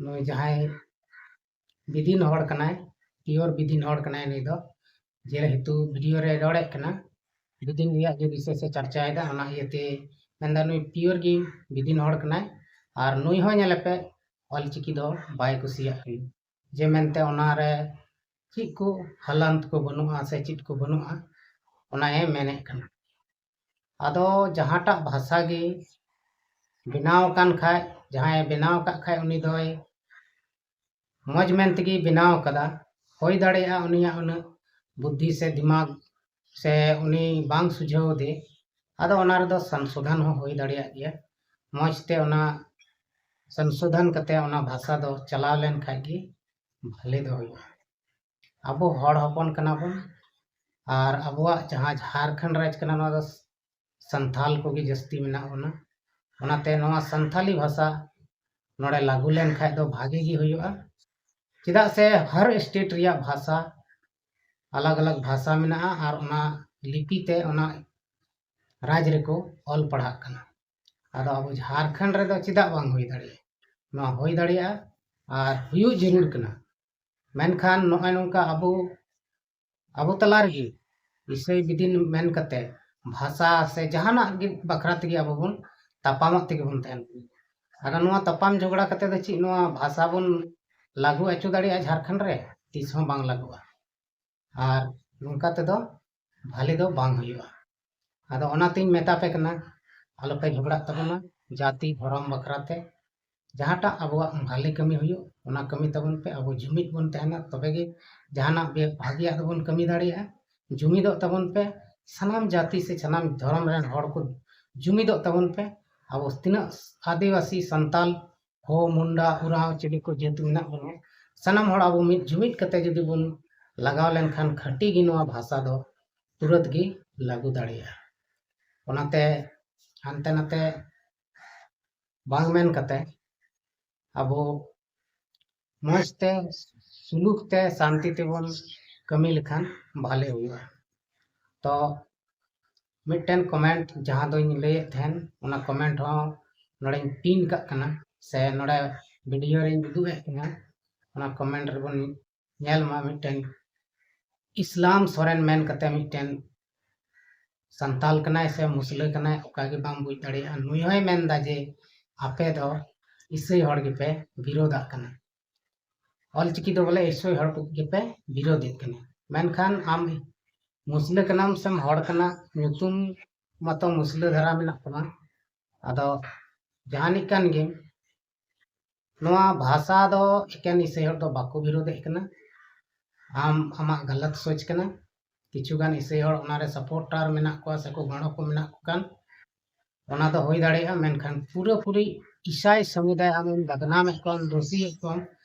ᱱᱩᱭ ᱡᱟᱦᱟᱸᱭ ᱵᱤᱫᱤᱱ ᱦᱚᱲ ᱠᱟᱱᱟᱭ, ᱯᱤᱭᱳᱨ ᱵᱤᱫᱤᱱ ᱦᱚᱲ ᱠᱟᱱᱟᱭ ᱱᱩᱭ ᱫᱚ, ᱡᱮᱦᱮᱛᱩ ᱵᱷᱤᱰᱤᱭᱳ ᱨᱮ ᱨᱚᱲᱮᱫ ᱠᱟᱱᱟ, ᱵᱤᱫᱤᱱ ᱨᱮᱭᱟᱜ ᱜᱮ ᱵᱤᱥᱮᱥ ᱮ ᱪᱟᱨᱪᱟᱭᱮᱫᱟ, ᱚᱱᱟ ᱤᱭᱟᱹᱛᱮ ᱢᱮᱱᱫᱟ ᱱᱩᱭ ᱯᱤᱭᱳᱨ ᱜᱮ ᱵᱤᱫᱤᱱ ᱦᱚᱲ ᱠᱟᱱᱟᱭ᱾ ᱟᱨ ᱱᱩᱭ ᱦᱚᱸ ᱧᱮᱞᱮᱯᱮ, ᱚᱞᱪᱤᱠᱤ ᱫᱚ ᱵᱟᱭ ᱠᱩᱥᱤᱭᱟᱜ ᱠᱟᱱᱟ, ᱡᱮ ᱢᱮᱱᱛᱮ ᱚᱱᱟᱨᱮ ᱪᱮᱫ ᱠᱚ ᱦᱟᱞᱟᱱᱛ ᱠᱚ ᱵᱟᱹᱱᱩᱜᱼᱟ ᱥᱮ ᱪᱮᱫ ᱠᱚ ᱵᱟᱹᱱᱩᱜᱼᱟ, ᱚᱱᱟᱭ ᱢᱮᱱᱮᱫ ᱠᱟᱱᱟ᱾ ᱟᱫᱚ ᱡᱟᱦᱟᱸᱴᱟᱜ ᱵᱷᱟᱥᱟ ᱜᱮ ᱵᱮᱱᱟᱣ ᱟᱠᱟᱱ ᱠᱷᱟᱡ, ᱡᱟᱦᱟᱸᱭ ᱵᱮᱱᱟᱣ ᱟᱠᱟᱫ ᱠᱷᱟᱡ, ᱩᱱᱤ ᱫᱚᱭ ᱢᱚᱡᱽ ᱢᱮᱱ ᱛᱮᱜᱮ ᱵᱮᱱᱟᱣ ᱟᱠᱟᱫᱟ᱾ ᱦᱩᱭ ᱫᱟᱲᱮᱭᱟᱜᱼᱟ ᱩᱱᱤᱭᱟᱜ ᱩᱱᱟᱹᱜ ᱵᱩᱫᱽᱫᱷᱤ ᱥᱮ ᱫᱤᱢᱟᱜᱽ ᱥᱮ ᱩᱱᱤ ᱵᱟᱝ ᱥᱩᱡᱷᱟᱹᱣ ᱟᱫᱮ, ᱟᱫᱚ ᱚᱱᱟ ᱨᱮᱫᱚ ᱥᱚᱝᱥᱳᱫᱷᱚᱱ ᱦᱚᱸ ᱦᱩᱭ ᱫᱟᱲᱮᱭᱟᱜ ᱜᱮᱭᱟ᱾ ᱢᱚᱡᱽ ᱛᱮ ᱚᱱᱟ ᱥᱚᱝᱥᱳᱫᱷᱚᱱ ᱠᱟᱛᱮ ᱚᱱᱟ ᱵᱷᱟᱥᱟ ᱫᱚ ᱪᱟᱞᱟᱣ ᱞᱮᱱ ᱠᱷᱟᱡ ᱜᱮ ᱵᱷᱟᱞᱮ ᱫᱚ ᱦᱩᱭᱩᱜᱼᱟ᱾ ᱟᱵᱚ ᱦᱚᱲ ᱦᱚᱯᱚᱱ ᱠᱟᱱᱟ ᱵᱚᱱ, ᱟᱨ ᱟᱵᱚᱣᱟᱜ ᱡᱟᱦᱟᱸ ᱡᱷᱟᱲᱠᱷᱚᱸᱰ ᱨᱟᱡᱽ ᱠᱟᱱᱟ, ᱱᱚᱣᱟ ᱫᱚ ᱥᱟᱱᱛᱷᱟᱞ ᱠᱚᱜᱮ ᱡᱟᱹᱥᱛᱤ ᱢᱮᱱᱟᱜ ᱵᱚᱱᱟ᱾ ᱚᱱᱟᱛᱮ ᱱᱚᱣᱟ ᱥᱟᱱᱛᱷᱟᱞᱤ ᱵᱷᱟᱥᱟ ᱱᱚᱰᱮ ᱞᱟᱹᱜᱩ ᱞᱮᱱ ᱠᱷᱟᱡ ᱫᱚ ᱵᱷᱟᱜᱮ ᱜᱮ ᱦᱩᱭᱩᱜᱼᱟ᱾ ᱪᱮᱫᱟᱜ ᱥᱮ ᱦᱟᱨ ᱥᱴᱮᱴ ᱨᱮᱭᱟᱜ ᱵᱷᱟᱥᱟ ᱟᱞᱟᱜᱽ ᱟᱞᱟᱜᱽ ᱵᱷᱟᱥᱟ ᱢᱮᱱᱟᱜᱼᱟ ᱟᱨ ᱚᱱᱟ ᱞᱤᱯᱤ ᱛᱮ ᱚᱱᱟ ᱨᱟᱡᱽ ᱨᱮᱠᱚ ᱚᱞ ᱯᱟᱲᱦᱟᱜ ᱠᱟᱱᱟ᱾ ᱟᱫᱚ ᱟᱵᱚ ᱡᱷᱟᱲᱠᱷᱚᱸᱰ ᱨᱮᱫᱚ ᱪᱮᱫᱟᱜ ᱵᱟᱝ ᱦᱩᱭ ᱫᱟᱲᱮᱭᱟᱜᱼᱟ? ᱱᱚᱣᱟ ᱦᱩᱭ ᱫᱟᱲᱮᱭᱟᱜᱼᱟ ᱟᱨ ᱦᱩᱭᱩᱜ ᱡᱟᱹᱨᱩᱲ ᱠᱟᱱᱟ᱾ ᱢᱮᱱᱠᱷᱟᱱ ᱱᱚᱜᱼᱚᱭ ᱱᱚᱝᱠᱟ ᱟᱵᱚ, ᱟᱵᱚ ᱛᱟᱞᱟ ᱨᱮᱜᱮ ᱤᱥᱟᱹᱭ ᱵᱤᱫᱤᱱ ᱢᱮᱱ ᱠᱟᱛᱮ ᱵᱷᱟᱥᱟ ᱥᱮ ᱡᱟᱦᱟᱱᱟᱜ ᱜᱮ ᱵᱟᱠᱷᱨᱟ ᱛᱮᱜᱮ ᱟᱵᱚ ᱵᱚᱱ ᱛᱟᱯᱟᱢᱚᱜ ᱛᱮᱜᱮ ᱵᱚᱱ ᱛᱟᱦᱮᱱ ᱠᱟᱱᱟ᱾ ᱟᱫᱚ ᱱᱚᱣᱟ ᱛᱟᱯᱟᱢ ᱡᱷᱚᱜᱽᱲᱟ ᱠᱟᱛᱮ ᱫᱚ ᱪᱮᱫ ᱱᱚᱣᱟ ᱵᱷᱟᱥᱟ ᱵᱚᱱ ᱞᱟᱹᱜᱩ ᱦᱚᱪᱚ ᱫᱟᱲᱮᱭᱟᱜᱼᱟ ᱡᱷᱟᱲᱠᱷᱚᱸᱰ ᱨᱮ? ᱛᱤᱥ ᱦᱚᱸ ᱵᱟᱝ ᱞᱟᱹᱜᱩᱜᱼᱟ᱾ ᱟᱨ ᱱᱚᱝᱠᱟ ᱛᱮᱫᱚ ᱵᱷᱟᱞᱮ ᱫᱚ ᱵᱟᱝ ᱦᱩᱭᱩᱜᱼᱟ᱾ ᱟᱫᱚ ᱚᱱᱟᱛᱤᱧ ᱢᱮᱛᱟ ᱯᱮ ᱠᱟᱱᱟ, ᱟᱞᱚᱯᱮ ᱡᱷᱚᱜᱽᱲᱟᱜ ᱛᱟᱵᱚᱱᱟ ᱡᱟᱹᱛᱤ ᱫᱷᱚᱨᱚᱢ ᱵᱟᱠᱷᱨᱟ ᱛᱮ᱾ ᱡᱟᱦᱟᱸᱴᱟᱜ ᱟᱵᱚᱣᱟᱜ ᱵᱷᱟᱞᱮ ᱠᱟᱹᱢᱤ ᱦᱩᱭᱩᱜ, ᱚᱱᱟ ᱠᱟᱹᱢᱤ ᱛᱟᱵᱚᱱ ᱯᱮ᱾ ᱟᱵᱚ ᱡᱩᱢᱤᱫ ᱵᱚᱱ ᱛᱟᱦᱮᱱᱟ, ᱛᱚᱵᱮ ᱜᱮ ᱡᱟᱦᱟᱱᱟᱜ ᱵᱮ-, ᱵᱷᱟᱜᱮᱭᱟᱜ ᱫᱚᱵᱚᱱ ᱠᱟᱹᱢᱤ ᱫᱟᱲᱮᱭᱟᱜᱼᱟ᱾ ᱡᱩᱢᱤᱫᱚᱜ ᱛᱟᱵᱚᱱ ᱯᱮ᱾ ᱥᱟᱱᱟᱢ ᱡᱟᱹᱛᱤ ᱥᱮ ᱥᱟᱱᱟᱢ ᱫᱷᱚᱨᱚᱢ ᱨᱮᱱ ᱦᱚᱲ ᱠᱚ ᱡᱩᱢᱤᱫᱚᱜ ᱛᱟᱵᱚᱱ ᱯᱮ᱾ ᱟᱵᱚ ᱛᱤᱱᱟᱹᱜ ᱟᱹᱫᱤᱵᱟᱹᱥᱤ, ᱥᱟᱱᱛᱟᱞ, ᱦᱳ, ᱢᱩᱱᱰᱟ, ᱩᱨᱟᱣ, ᱪᱤᱞᱤ ᱠᱚ ᱡᱟᱹᱛ ᱢᱮᱱᱟᱜ ᱵᱚᱱᱟ, ᱥᱟᱱᱟᱢ ᱦᱚᱲ ᱟᱵᱚ ᱢᱤᱫ ᱡᱩᱢᱤᱫ ᱠᱟᱛᱮ ᱡᱩᱫᱤ ᱵᱚᱱ ᱞᱟᱜᱟᱣ ᱞᱮᱱᱠᱷᱟᱱ ᱠᱷᱟᱹᱴᱤ ᱜᱮ ᱱᱚᱣᱟ ᱵᱷᱟᱥᱟ ᱫᱚ ᱛᱩᱨᱟᱹᱛ ᱜᱮ ᱞᱟᱹᱜᱩ ᱫᱟᱲᱮᱭᱟᱜᱼᱟ᱾ ᱚᱱᱟᱛᱮ ᱦᱟᱱᱛᱮ ᱱᱟᱛᱮ ᱵᱟᱝ ᱢᱮᱱ ᱠᱟᱛᱮ ᱟᱵᱚ ᱢᱚᱡᱽ ᱛᱮ, ᱥᱩᱞᱩᱠ ᱛᱮ, ᱥᱟᱱᱛᱤ ᱛᱮᱵᱚᱱ ᱠᱟᱹᱢᱤ ᱞᱮᱠᱷᱟᱱ ᱵᱷᱟᱞᱮ ᱦᱩᱭᱩᱜᱼᱟ᱾ ᱛᱚ ᱢᱤᱫᱴᱮᱱ ᱠᱚᱢᱮᱱᱴ ᱡᱟᱦᱟᱸ ᱫᱚᱧ ᱞᱟᱹᱭᱮᱫ ᱛᱟᱦᱮᱱ, ᱚᱱᱟ ᱠᱚᱢᱮᱱᱴ ᱦᱚᱸ ᱱᱚᱰᱮᱧ ᱯᱤᱱ ᱠᱟᱜ ᱠᱟᱱᱟ, ᱥᱮ ᱱᱚᱰᱮ ᱵᱷᱤᱰᱤᱭᱳ ᱨᱤᱧ ᱩᱫᱩᱜ ᱮᱫ ᱠᱟᱱᱟ, ᱚᱱᱟ ᱠᱚᱢᱮᱱᱴ ᱨᱮᱵᱚᱱ ᱧᱮᱞ ᱢᱟ᱾ ᱢᱤᱫᱴᱮᱱ ᱤᱥᱞᱟᱢ ᱥᱚᱨᱮᱱ ᱢᱮᱱ ᱠᱟᱛᱮ ᱢᱤᱫᱴᱮᱱ ᱥᱟᱱᱛᱟᱞ ᱠᱟᱱᱟᱭ ᱥᱮ ᱢᱩᱥᱞᱟᱹ ᱠᱟᱱᱟᱭ, ᱚᱠᱟ ᱜᱮ ᱵᱟᱝ ᱵᱩᱡᱽ ᱫᱟᱲᱮᱭᱟᱜᱼᱟ᱾ ᱱᱩᱭ ᱦᱚᱸᱭ ᱢᱮᱱᱫᱟ ᱡᱮ ᱟᱯᱮ ᱫᱚ ᱤᱥᱟᱹᱭ ᱦᱚᱲ ᱜᱮᱯᱮ ᱵᱤᱨᱳᱫᱟᱜ ᱠᱟᱱᱟ, ᱚᱞᱪᱤᱠᱤ ᱫᱚ ᱵᱚᱞᱮ ᱤᱥᱟᱹᱭ ᱦᱚᱲ ᱜᱮᱯᱮ ᱵᱤᱨᱳᱫᱮᱫ ᱠᱟᱱᱟ᱾ ᱢᱮᱱᱠᱷᱟᱱ ᱟᱢ ᱢᱩᱥᱞᱟᱹ ᱠᱟᱱᱟᱢ ᱥᱮᱢ ᱦᱚᱲ ᱠᱟᱱᱟ, ᱧᱩᱛᱩᱢ ᱢᱟᱛᱚ ᱢᱩᱥᱞᱟᱹ ᱫᱷᱟᱨᱟ ᱢᱮᱱᱟᱜ ᱛᱟᱢᱟ, ᱟᱫᱚ ᱡᱟᱦᱟᱱᱤᱡ ᱠᱟᱱ ᱜᱮᱢ, ᱱᱚᱣᱟ ᱵᱷᱟᱥᱟ ᱫᱚ ᱮᱠᱮᱱ ᱤᱥᱟᱹᱭ ᱦᱚᱲ ᱫᱚ ᱵᱟᱠᱚ ᱵᱤᱨᱳᱫᱮᱫ ᱠᱟᱱᱟ᱾ ᱟᱢ ᱟᱢᱟᱜ ᱜᱟᱞᱟᱛ ᱥᱳᱪ ᱠᱟᱱᱟ᱾ ᱠᱤᱪᱷᱩ ᱜᱟᱱ ᱤᱥᱟᱹᱭ ᱦᱚᱲ ᱚᱱᱟᱨᱮ ᱥᱟᱯᱳᱨᱴᱟᱨ ᱢᱮᱱᱟᱜ ᱠᱚᱣᱟ ᱥᱮᱠᱚ ᱜᱚᱲᱚ ᱠᱚ ᱢᱮᱱᱟᱜ ᱠᱚ ᱠᱷᱟᱱ, ᱚᱱᱟ ᱫᱚ ᱦᱩᱭ ᱫᱟᱲᱮᱭᱟᱜᱼᱟ, ᱢᱮᱱᱠᱷᱟᱱ ᱯᱩᱨᱟᱹᱯᱩᱨᱤ ᱤᱥᱟᱭ ᱥᱚᱢᱩᱫᱟᱭ ᱟᱢᱮᱢ ᱵᱟᱫᱱᱟᱢᱮᱫ ᱠᱚᱣᱟᱢ, ᱫᱳᱥᱤᱭᱮᱫ ᱠᱚᱣᱟᱢ,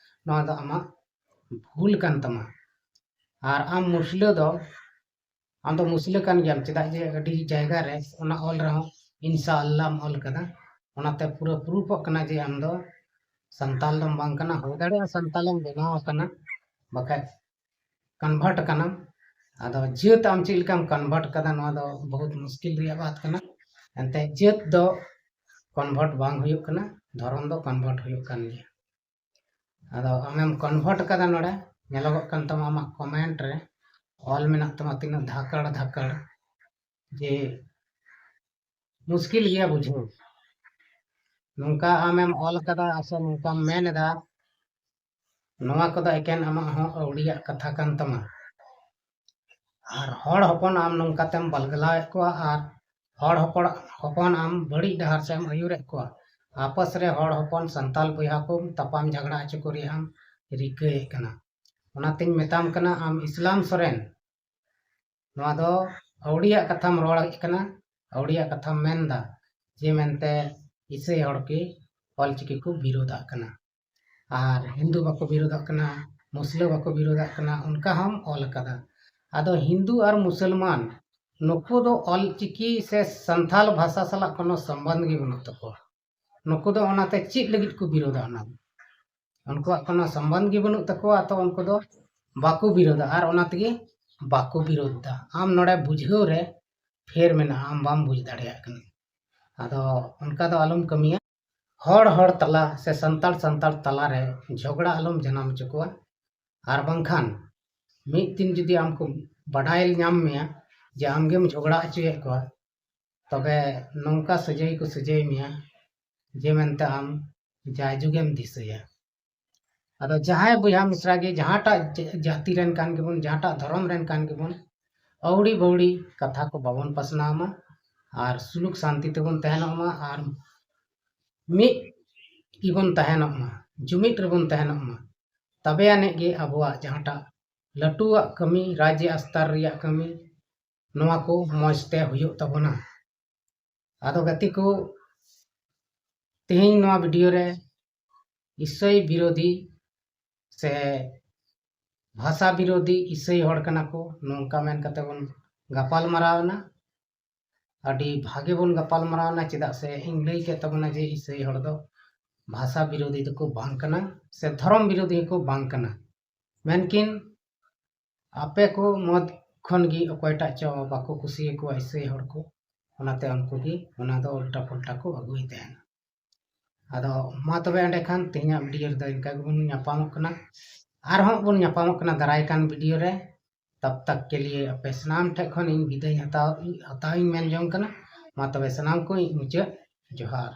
ᱱᱚᱣᱟ ᱫᱚ ᱟᱢᱟᱜ ᱵᱷᱩᱞ ᱠᱟᱱ ᱛᱟᱢᱟ᱾ ᱟᱨ ᱟᱢ ᱢᱩᱥᱞᱟᱹ ᱫᱚ, ᱟᱢ ᱫᱚ ᱢᱩᱥᱞᱟᱹ ᱠᱟᱱ ᱜᱮᱭᱟᱢ, ᱪᱮᱫᱟᱜ ᱡᱮ ᱟᱹᱰᱤ ᱡᱟᱭᱜᱟ ᱨᱮ ᱚᱱᱟ ᱚᱞ ᱨᱮᱦᱚᱸ ᱤᱱᱥᱟ ᱟᱞᱞᱟᱦᱢ ᱚᱞ ᱠᱟᱫᱟ, ᱚᱱᱟᱛᱮ ᱯᱩᱨᱟᱹ ᱯᱨᱩᱯᱚᱜ ᱠᱟᱱᱟ ᱡᱮ ᱟᱢ ᱫᱚ ᱥᱟᱱᱛᱟᱞ ᱫᱚᱢ ᱵᱟᱝ ᱠᱟᱱᱟ᱾ ᱦᱩᱭ ᱫᱟᱲᱮᱭᱟᱜᱼᱟ ᱥᱟᱱᱛᱟᱞᱮᱢ ᱵᱮᱱᱟᱣ ᱟᱠᱟᱱᱟ, ᱵᱟᱠᱷᱟᱡ ᱠᱚᱱᱵᱷᱟᱨᱴ ᱟᱠᱟᱱᱟᱢ᱾ ᱟᱫᱚ ᱡᱟᱹᱛ ᱟᱢ ᱪᱮᱫ ᱞᱮᱠᱟᱢ ᱠᱚᱱᱵᱷᱟᱨᱴ ᱠᱟᱫᱟ, ᱱᱚᱣᱟ ᱫᱚ ᱵᱚᱦᱩᱛ ᱢᱩᱥᱠᱤᱞ ᱨᱮᱭᱟᱜ ᱵᱟᱛ ᱠᱟᱱᱟ᱾ ᱮᱱᱛᱮ ᱡᱟᱹᱛ ᱫᱚ ᱠᱚᱱᱵᱷᱟᱨᱴ ᱵᱟᱝ ᱦᱩᱭᱩᱜ ᱠᱟᱱᱟ, ᱫᱷᱚᱨᱚᱢ ᱫᱚ ᱠᱚᱱᱵᱷᱟᱨᱴ ᱦᱩᱭᱩᱜ ᱠᱟᱱ ᱜᱮᱭᱟ᱾ ᱟᱫᱚ ᱟᱢᱮᱢ ᱠᱚᱱᱵᱷᱟᱨᱴ ᱠᱟᱫᱟ, ᱱᱚᱰᱮ ᱧᱮᱞᱚᱜᱚᱜ ᱠᱟᱱ ᱛᱟᱢᱟ ᱟᱢᱟᱜ ᱠᱚᱢᱮᱱᱴ ᱨᱮ ᱚᱞ ᱢᱮᱱᱟᱜ ᱛᱟᱢᱟ ᱛᱤᱱᱟᱹᱜ ᱫᱷᱟᱠᱟᱲ ᱫᱷᱟᱠᱟᱲ, ᱡᱮ ᱢᱩᱥᱠᱤᱞ ᱜᱮᱭᱟ ᱵᱩᱡᱷᱟᱹᱣ᱾ ᱱᱚᱝᱠᱟ ᱟᱢᱮᱢ ᱚᱞ ᱠᱟᱫᱟ ᱥᱮ ᱱᱚᱝᱠᱟᱢ ᱢᱮᱱ ᱮᱫᱟ, ᱱᱚᱣᱟ ᱠᱚᱫᱚ ᱮᱠᱮᱱ ᱟᱢᱟᱜ ᱦᱚᱸ ᱟᱹᱣᱲᱤᱭᱟᱜ ᱠᱟᱛᱷᱟ ᱠᱟᱱ ᱛᱟᱢᱟ᱾ ᱟᱨ ᱦᱚᱲ ᱦᱚᱯᱚᱱ ᱟᱢ ᱱᱚᱝᱠᱟᱛᱮᱢ ᱵᱟᱞᱜᱟᱞᱟᱣᱮᱫ ᱠᱚᱣᱟ, ᱟᱨ ᱦᱚᱲ ᱦᱚᱯᱚᱱ, ᱦᱚᱯᱚᱱ ᱟᱢ ᱵᱟᱹᱲᱤᱡ ᱰᱟᱦᱟᱨ ᱥᱮᱫ ᱮᱢ ᱟᱹᱭᱩᱨᱮᱫ ᱠᱚᱣᱟ᱾ ᱟᱯᱟᱥ ᱨᱮ ᱦᱚᱲ ᱦᱚᱯᱚᱱ ᱥᱟᱱᱛᱟᱞ ᱵᱚᱭᱦᱟ ᱠᱚᱢ ᱛᱟᱯᱟᱢ ᱡᱷᱟᱜᱽᱲᱟ ᱦᱚᱪᱚ ᱠᱚ ᱨᱮᱭᱟᱜ ᱮᱢ ᱨᱤᱠᱟᱹᱭᱮᱫ ᱠᱟᱱᱟ᱾ ᱚᱱᱟᱛᱤᱧ ᱢᱮᱛᱟᱢ ᱠᱟᱱᱟ, ᱟᱢ ᱤᱥᱞᱟᱢ ᱥᱚᱨᱮᱱ, ᱱᱚᱣᱟ ᱫᱚ ᱟᱹᱣᱲᱤᱭᱟᱜ ᱠᱟᱛᱷᱟᱢ ᱨᱚᱲᱮᱫ ᱠᱟᱱᱟ, ᱟᱹᱣᱲᱤᱭᱟᱜ ᱠᱟᱛᱷᱟᱢ ᱢᱮᱱᱫᱟ, ᱡᱮ ᱢᱮᱱᱛᱮ ᱤᱥᱟᱹᱭ ᱦᱚᱲ ᱠᱤ ᱚᱞᱪᱤᱠᱤ ᱠᱚ ᱵᱤᱨᱳᱫᱟᱜ ᱠᱟᱱᱟ ᱟᱨ ᱦᱤᱱᱫᱩ ᱵᱟᱠᱚ ᱵᱤᱨᱳᱫᱟᱜ ᱠᱟᱱᱟ, ᱢᱩᱥᱞᱟᱹ ᱵᱟᱠᱚ ᱵᱤᱨᱳᱫᱟᱜ ᱠᱟᱱᱟ, ᱚᱱᱠᱟ ᱦᱚᱸᱢ ᱚᱞ ᱟᱠᱟᱫᱟ᱾ ᱟᱫᱚ ᱦᱤᱱᱫᱩ ᱟᱨ ᱢᱩᱥᱚᱞᱢᱟᱱ ᱱᱩᱠᱩ ᱫᱚ ᱚᱞᱪᱤᱠᱤ ᱥᱮ ᱥᱟᱱᱛᱟᱞ ᱵᱷᱟᱥᱟ ᱥᱟᱞᱟᱜ ᱠᱳᱱᱳ ᱥᱚᱢᱵᱚᱱᱫᱷ ᱜᱮ ᱵᱟᱹᱱᱩᱜ ᱛᱟᱠᱚᱣᱟ᱾ ᱱᱩᱠᱩ ᱫᱚ ᱚᱱᱟᱛᱮ ᱪᱮᱫ ᱞᱟᱹᱜᱤᱫ ᱠᱚ ᱵᱤᱨᱳᱫᱟ? ᱚᱱᱟ ᱫᱚ ᱩᱱᱠᱩᱣᱟᱜ ᱠᱳᱱᱳ ᱥᱚᱢᱵᱚᱱᱫᱷ ᱜᱮ ᱵᱟᱹᱱᱩᱜ ᱛᱟᱠᱚᱣᱟ, ᱛᱚ ᱩᱱᱠᱩ ᱫᱚ ᱵᱟᱠᱚ ᱵᱤᱨᱳᱫᱟ ᱟᱨ ᱚᱱᱟ ᱛᱮᱜᱮ ᱵᱟᱠᱚ ᱵᱤᱨᱳᱫ ᱫᱟ᱾ ᱟᱢ ᱱᱚᱰᱮ ᱵᱩᱡᱷᱟᱹᱣ ᱨᱮ ᱯᱷᱮᱨ ᱢᱮᱱᱟᱜᱼᱟ, ᱟᱢ ᱵᱟᱢ ᱵᱩᱡᱽ ᱫᱟᱲᱮᱭᱟᱜ ᱠᱟᱱᱟ᱾ ᱟᱫᱚ ᱚᱱᱠᱟ ᱫᱚ ᱟᱞᱚᱢ ᱠᱟᱹᱢᱤᱭᱟ᱾ ᱦᱚᱲ ᱦᱚᱲ ᱛᱟᱞᱟ ᱥᱮ ᱥᱟᱱᱛᱟᱲ ᱥᱟᱱᱛᱟᱲ ᱛᱟᱞᱟ ᱨᱮ ᱡᱷᱚᱜᱽᱲᱟ ᱟᱞᱚᱢ ᱡᱟᱱᱟᱢ ᱦᱚᱪᱚ ᱠᱚᱣᱟ᱾ ᱟᱨ ᱵᱟᱝᱠᱷᱟᱱ ᱢᱤᱫ ᱫᱤᱱ ᱡᱩᱫᱤ ᱟᱢ ᱠᱚ ᱵᱟᱰᱟᱭ ᱧᱟᱢ ᱢᱮᱭᱟ ᱡᱮ ᱟᱢᱜᱮᱢ ᱡᱷᱚᱜᱽᱲᱟ ᱦᱚᱪᱚᱭᱮᱫ ᱠᱚᱣᱟ, ᱛᱚᱵᱮ ᱱᱚᱝᱠᱟ ᱥᱟᱹᱡᱟᱹᱭ ᱠᱚ ᱥᱟᱹᱡᱟᱹᱭ ᱢᱮᱭᱟ ᱡᱮ ᱢᱮᱱᱛᱮ ᱟᱢ ᱡᱟᱭᱡᱩᱜᱽ ᱮᱢ ᱫᱤᱥᱟᱹᱭᱟ᱾ ᱟᱫᱚ ᱡᱟᱦᱟᱸᱭ ᱵᱚᱭᱦᱟ ᱢᱤᱥᱨᱟ ᱜᱮ ᱡᱟᱦᱟᱸᱴᱟᱜ ᱡᱟᱹ-, ᱡᱟᱹᱛᱤ ᱨᱮᱱ ᱠᱟᱱ ᱜᱮᱵᱚᱱ, ᱡᱟᱦᱟᱸᱴᱟᱜ ᱫᱷᱚᱨᱚᱢ ᱨᱮᱱ ᱠᱟᱱ ᱜᱮᱵᱚᱱ, ᱟᱹᱣᱲᱤ ᱵᱟᱹᱣᱲᱤ ᱠᱟᱛᱷᱟ ᱠᱚ ᱵᱟᱵᱚᱱ ᱯᱟᱥᱱᱟᱣ ᱢᱟ ᱟᱨ ᱥᱩᱞᱩᱠ ᱥᱟᱱᱛᱤ ᱛᱮᱵᱚᱱ ᱛᱟᱦᱮᱱᱚᱜ ᱢᱟ ᱟᱨ ᱢᱤᱫ ᱜᱮᱵᱚᱱ ᱛᱟᱦᱮᱱᱚᱜ ᱢᱟ, ᱡᱩᱢᱤᱫ ᱨᱮᱵᱚᱱ ᱛᱟᱦᱮᱱᱚᱜ ᱢᱟ᱾ ᱛᱚᱵᱮ ᱟᱹᱱᱤᱡ ᱜᱮ ᱟᱵᱚᱣᱟᱜ ᱡᱟᱦᱟᱸᱴᱟᱜ ᱞᱟᱹᱴᱩᱣᱟᱜ ᱠᱟᱹᱢᱤ, ᱨᱟᱡᱽ ᱟᱥᱛᱟᱨ ᱨᱮᱭᱟᱜ ᱠᱟᱹᱢᱤ, ᱱᱚᱣᱟ ᱠᱚ ᱢᱚᱡᱽ ᱛᱮ ᱦᱩᱭᱩᱜ ᱛᱟᱵᱚᱱᱟ᱾ ᱟᱫᱚ ᱜᱟᱛᱮ ᱠᱚ, ᱛᱮᱦᱮᱧ ᱱᱚᱣᱟ ᱵᱷᱤᱰᱤᱭᱳ ᱨᱮ ᱤᱥᱟᱹᱭ ᱵᱤᱨᱳᱫᱷᱤ ᱥᱮ ᱵᱷᱟᱥᱟ ᱵᱤᱨᱳᱫᱷᱤ ᱤᱥᱟᱹᱭ ᱦᱚᱲ ᱠᱟᱱᱟ ᱠᱚ, ᱱᱚᱝᱠᱟ ᱢᱮᱱ ᱠᱟᱛᱮ ᱵᱚᱱ ᱜᱟᱯᱟᱞ ᱢᱟᱨᱟᱣ ᱮᱱᱟ᱾ ᱟᱹᱰᱤ ᱵᱷᱟᱜᱮ ᱵᱚᱱ ᱜᱟᱯᱟᱞ ᱢᱟᱨᱟᱣ ᱮᱱᱟ, ᱪᱮᱫᱟᱜ ᱥᱮ ᱤᱧ ᱞᱟᱹᱭ ᱠᱮᱫ ᱛᱟᱵᱚᱱᱟ ᱡᱮ ᱤᱥᱟᱹᱭ ᱦᱚᱲ ᱫᱚ ᱵᱷᱟᱥᱟ ᱵᱤᱨᱳᱫᱷᱤ ᱫᱚᱠᱚ ᱵᱟᱝ ᱠᱟᱱᱟ ᱥᱮ ᱫᱷᱚᱨᱚᱢ ᱵᱤᱨᱳᱫᱷᱤ ᱦᱚᱸᱠᱚ ᱵᱟᱝ ᱠᱟᱱᱟ᱾ ᱢᱮᱱᱠᱤᱱ ᱟᱯᱮ ᱠᱚ ᱢᱚᱫᱽ ᱠᱷᱚᱱ ᱜᱮ ᱚᱠᱚᱭᱴᱟᱜ ᱪᱚ ᱵᱟᱠᱚ ᱠᱩᱥᱤᱭᱟᱠᱚᱣᱟ ᱤᱥᱟᱹᱭ ᱦᱚᱲ ᱠᱚ, ᱚᱱᱟᱛᱮ ᱩᱱᱠᱩ ᱜᱮ ᱚᱱᱟ ᱫᱚ ᱩᱞᱴᱟ ᱯᱩᱞᱴᱟ ᱠᱚ ᱟᱹᱜᱩᱭ ᱛᱟᱦᱮᱱᱟ᱾ ᱟᱫᱚ ᱢᱟ ᱛᱚᱵᱮ ᱮᱸᱰᱮᱠᱷᱟᱱ ᱛᱮᱦᱮᱧᱟᱜ ᱵᱷᱤᱰᱤᱭᱳ ᱨᱮᱫᱚ ᱤᱱᱠᱟ ᱜᱮᱵᱚᱱ ᱧᱟᱯᱟᱢᱚᱜ ᱠᱟᱱᱟ᱾ ᱟᱨᱦᱚᱸ ᱵᱚᱱ ᱧᱟᱯᱟᱢᱚᱜ ᱠᱟᱱᱟ ᱫᱟᱨᱟᱭ ᱠᱟᱱ ᱵᱷᱤᱰᱤᱭᱳ ᱨᱮ᱾ ᱛᱟᱵ ᱛᱟᱠ ᱠᱮ ᱞᱤᱭᱮ ᱟᱯᱮ ᱥᱟᱱᱟᱢ ᱴᱷᱮᱱ ᱠᱷᱚᱱ ᱤᱧ ᱵᱤᱫᱟᱹᱭ ᱦᱟᱛᱟᱣ, ᱦᱟᱛᱟᱣ ᱤᱧ ᱢᱮᱱ ᱡᱚᱝ ᱠᱟᱱᱟ᱾ ᱢᱟ ᱛᱚᱵᱮ ᱥᱟᱱᱟᱢ ᱠᱚ ᱤᱧ ᱢᱩᱪᱟᱹᱫ ᱡᱚᱦᱟᱨ᱾